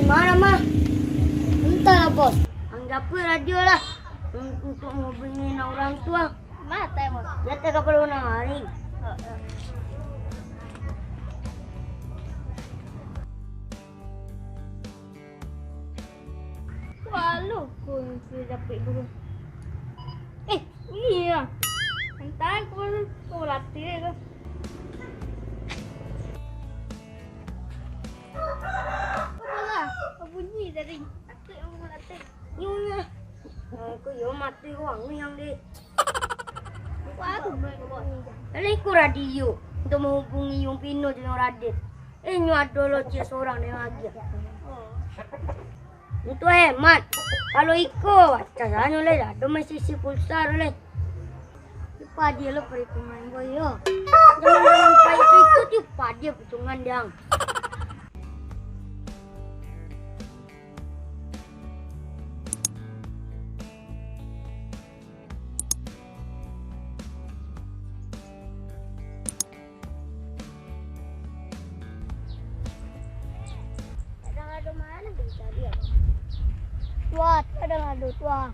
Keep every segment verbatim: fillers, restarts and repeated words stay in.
Mana, mah? Entahlah, Bos. Ang japuik radio lah. Un-, untuk mahubungi nan urang tu. Mah, teh, Bos. Di ateh kapalo nan hari. Walu, kunci dapik guru. Eh, iya. Entah aku, aku latih tu. Apalah, apa bunyi tadi? Aku yang mau latih. Nyonya. Aku yo mati uang ni yang di. Wah, aku bunyi. Lalu ikut radio untuk menghubungi Yung Pino dengan Radit. Eh, nyo ado lo cia sorang dengan agiah. Itu hemat. Kalau iko, cas anyo lai, ado masih isi pulsa tu lai. Lupa dia lo perhitungan boy yo. Jangan, jangan pahit itu, lupa dia perhitungan dia. Kadang ado mano dicari, ya? Tuah, kadang ado, tuah.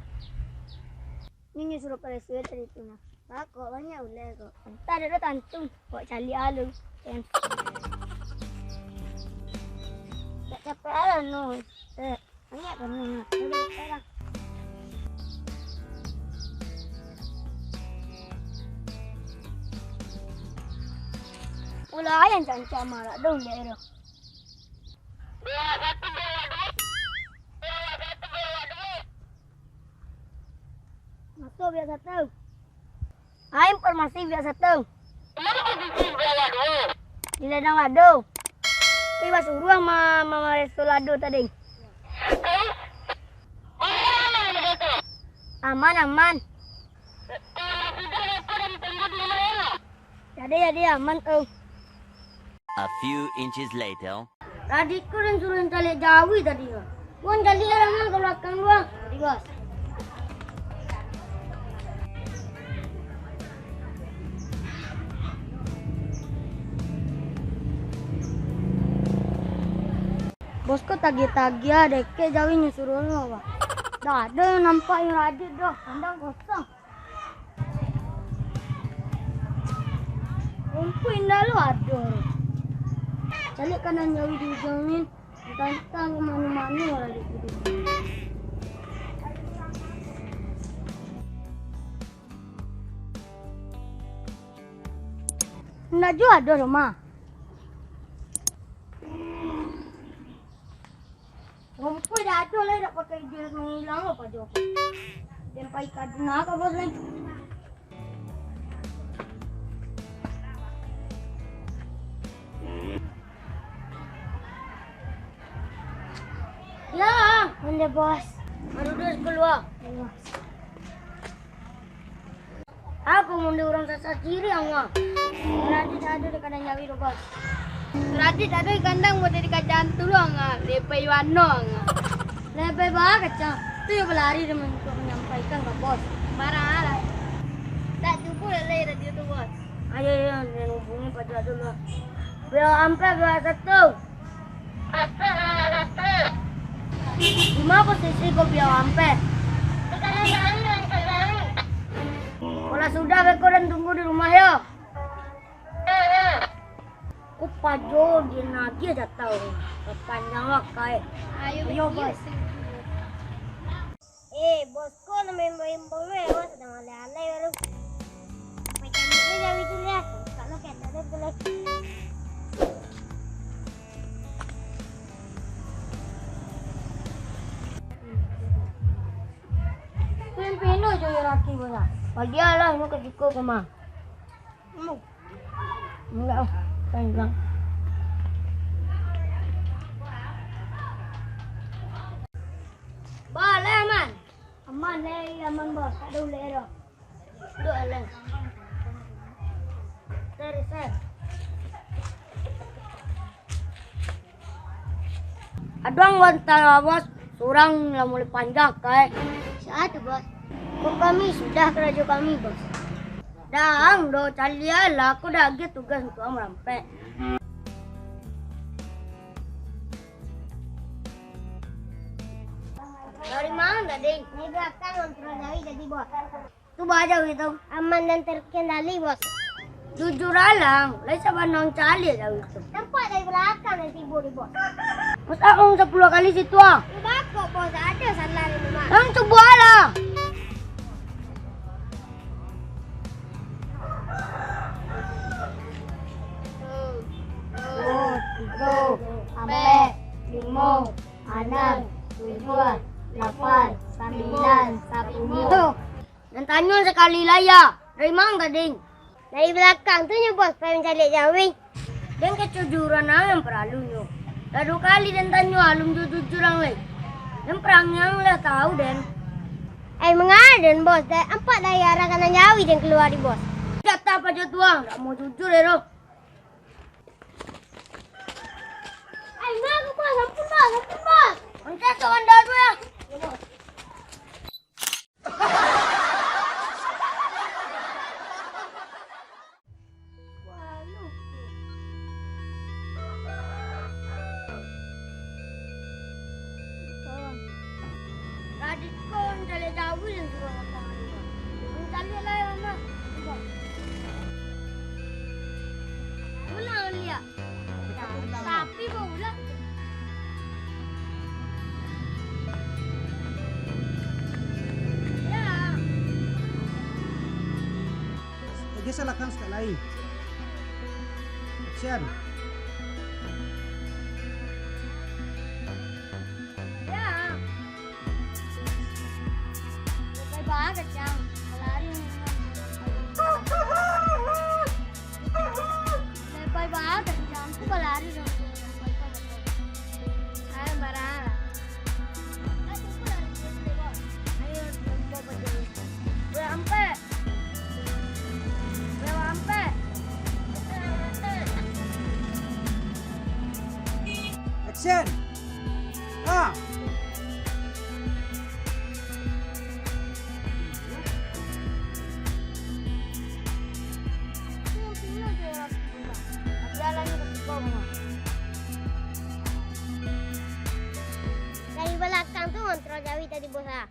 Ini nyuruh pada sudah tadi tu, nah. Kok banyak ulai kok. Entah ado tantu. Kok caliak alu. Kan. Tak capek alu, no. Eh. Ulah ayam cancang marak dong, dek tu. Masuk biasa tu. Ai, informasi biasa tu. Di ladang lado. Tapi basuruah ma-, mamareso lado tadi. Aman, aman. Jadi, jadi aman tu. A few inches later. Tadi ko den suruah caliak jawi tadi, ha. Wan caliak lah, Mang, ka balakang tu, ha. Tadi, Bos. Bos ko tagiah-tagiah, dekek jawi nyo suruah lo, Bos. Dak ado nan nampak nyo Radit doh, kandang kosong. Rumpuik indak lo ado. Caliak kanan jawi di ujuang ni, antah-antah ka mano-mano lah di situ. Indak juo ado doh, mah. Rumpuik dak ado lai, dak pakai duit mangilang lo pajo. Den pai ka duna ka, Bos, lai. Ya. Mande, Bos. Baru terus kalua. Ya, Bos. Aku mundur urang sasah kiri, angah. Berarti tak ada di kandang jawi tu, Bos. Berarti tak ada di kandang, buat di kacang tu, angah. Lepai wano, angah. Lepai bah kacang. Tu yang berlari dia untuk menyampaikan ke Bos. Marah lah. Tak cukup lah radio tu, Bos. Ayo, ayo, dia hubungi Pak Jadul lah. Bel ampe, bel satu. Di ma posisi ko biau ampe? Kalau sudah, beko den tunggu di rumah, yo. Ko pajo di nagih jatau. Panjang wakai. Ayo, Bos. Eh, Bos ko nambah imbau-imbau, eh, Bos, sadang alai-alai baru. Sampai cabik ni jawi tu, liah. Kalau kata dia boleh. Pimpin lo jo laki, Bos, ah. Pagialah, lu ka jiko ko mah. Enggak, oh. Kan hilang. Bos, lai aman? Aman, lai aman, Bos. Tak ada ulek doh. Duduk, lai. Sir, sir. Aduang wantah, Bos. Surang lah mulai panjang, kai. Siapa tu, Bos? Kok kami sudah karajo kami, Bos? Dah ang doh, calialah, aku dah agiah tugas untuk ang marampek. Ding. Dari balakang kontrol jawi tadi, Bos. Tu baa jawi tu? Aman dan terkendali, Bos. Jujur alang, lai sabana caliak jawi tu. Nampak dari balakang dari tibo di, Bos. Masa ang sapuluah kali situ ah? Bako, Bos, ado salah di rumah. Ang cubo lah. Duo, tigo, ampek, limo, anam, tujuah, lapan, sambilan, sapuluah. Nan tanyo sakali lai, ah. Dari ma ang tadi? Dari balakang tu nyo, Bos, pai mancaliak jawi. Den, kajujuran ang nan paralunyo. Lah duo kali den tanyo, alun jujur-jujur ang lai. Den, parangai ang lah tau, den. Ai, manga den, Bos, da-, ampak dari arah kanan jawi den kalua di, Bos. Jatah pajo tu ang, dak mau jujur, ero. Ai, manga, Bos, ampun, Bos, ampun, Bos. Angkek tu anda tu, ya. Ya, Bos. Tadi ko mancaliak jawi nan suruah datang tadi, Bang. Mancaliak lai, Bang. Pulang liak. Tapi baulah. Ya. Geser lakang sakali lai. Action. Ya. Lepai baa kacang, balari. Lepai baa kacang, tu balari dong. Ayo, barang. Ayo, jumpa paja. Dua ampek. Dua ampek. Action. Ah. Dari balakang tu ngontrol jawi tadi, Bos, ah.